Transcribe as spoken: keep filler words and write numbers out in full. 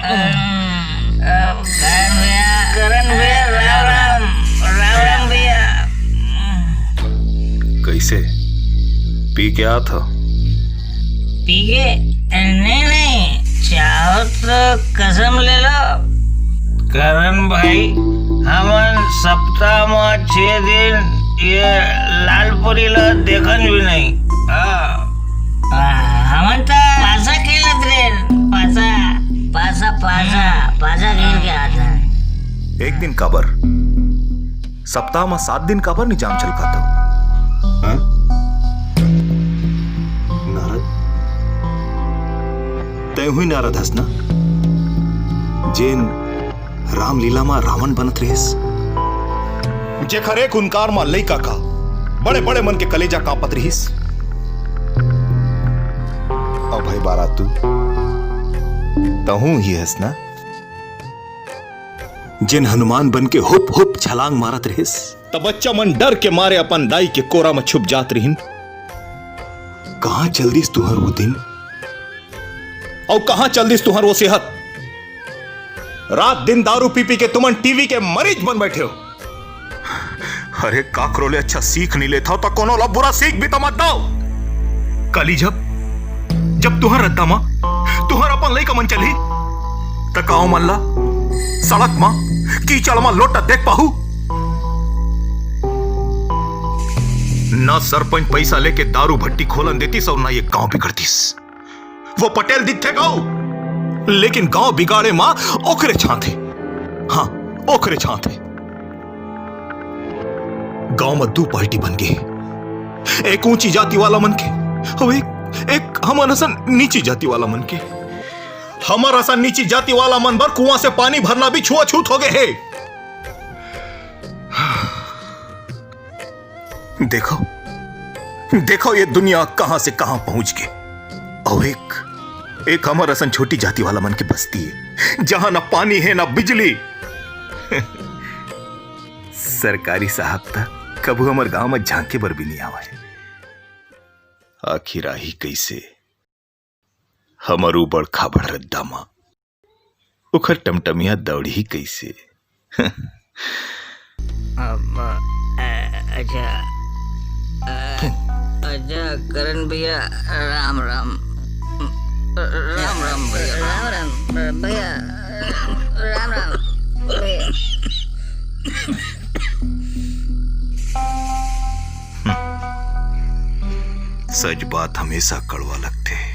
करण भैया, करण भैया, राम राम, राम राम भैया। कैसे? पी के आत हो? पी के? नहीं, नहीं, चाहो तो कसम ले लो। करण भाई, हमन सप्ताह म छह दिन ये लालपुरी ल देखन भी नहीं। हाँ। आ, हमन त पासा खेलत रेन, पासा, पासा, पासा, पासा खेल के आत हन। एक दिन काबर? सप्ताह म सात दिन काबर नी जाम छलकात हो? हाँ? नारद, तैं हुई नारद हस ना, जेन रामलीला म रावण बनत रिहिस। जेखर एक उनकार म लइका का बड़े बड़े मन के कलेजा कांपत रिहिस। अभय बारातू, तहूं ही हस ना, जेन हनुमान बन के हुप हुप छलांग मारत रिहिस। त बच्चा मन डर के मारे अपन दाई के कोरा म छुप जात रिहिन। कहां चल दिस तुहर वो दिन? अउ कहां चल दिस तुहर वो सेहत? रात दिन दारू पी पी के तुमन टीवी के मरीज बन बैठे हो। अरे, काकरो ले अच्छा सीख नहीं लेत हो, तो कोनो ला बुरा सीख भी तो मत दो। कली जब, जब तुहर रद्दा मा, तुहर अपन लइका मन चलही, त का ओमन ला सड़क मा, कीचड़ मा लोटा देख पाहू? ना सरपंच पैसा लेके दारू भट्टी खोलन देतिस अउ ना ये गांव बिगड़तिस। वो पटेल दिखथे गऊ, लेकिन गांव बिगाड़े मा ओखरे छांथे। हाँ, ओखरे छांथे। गांव मा दू पार्टी बन गे, एक ऊंची जाति वाला मन के, अउ एक, एक हमर असन नीची जाति वाला मन के। हमर असन नीची जाति वाला मन बर कुआं से पानी भरना भी छुआछूत हो गए हे। देखो, देखो ये दुनिया कहां से कहां पहुंच गे। अउ एक, एक हमर असन छोटी जाति वाला मन के बस्ती हे, जहां ना पानी हे, ना बिजली। सरकारी साहब त कभू हमर गांव म झांके बर भी नहीं आवय। आखिर आही कइसे? हमर ऊ बड़खा बड़रद्दा म ओखर टमटमिया दौड़ही कइसे? अब, अ, अच्छा, अ, अच्छा, करण भैया, राम राम। राम राम भैया। राम राम भैया। राम राम भैया। सच बात हमेशा कड़वा लगथे।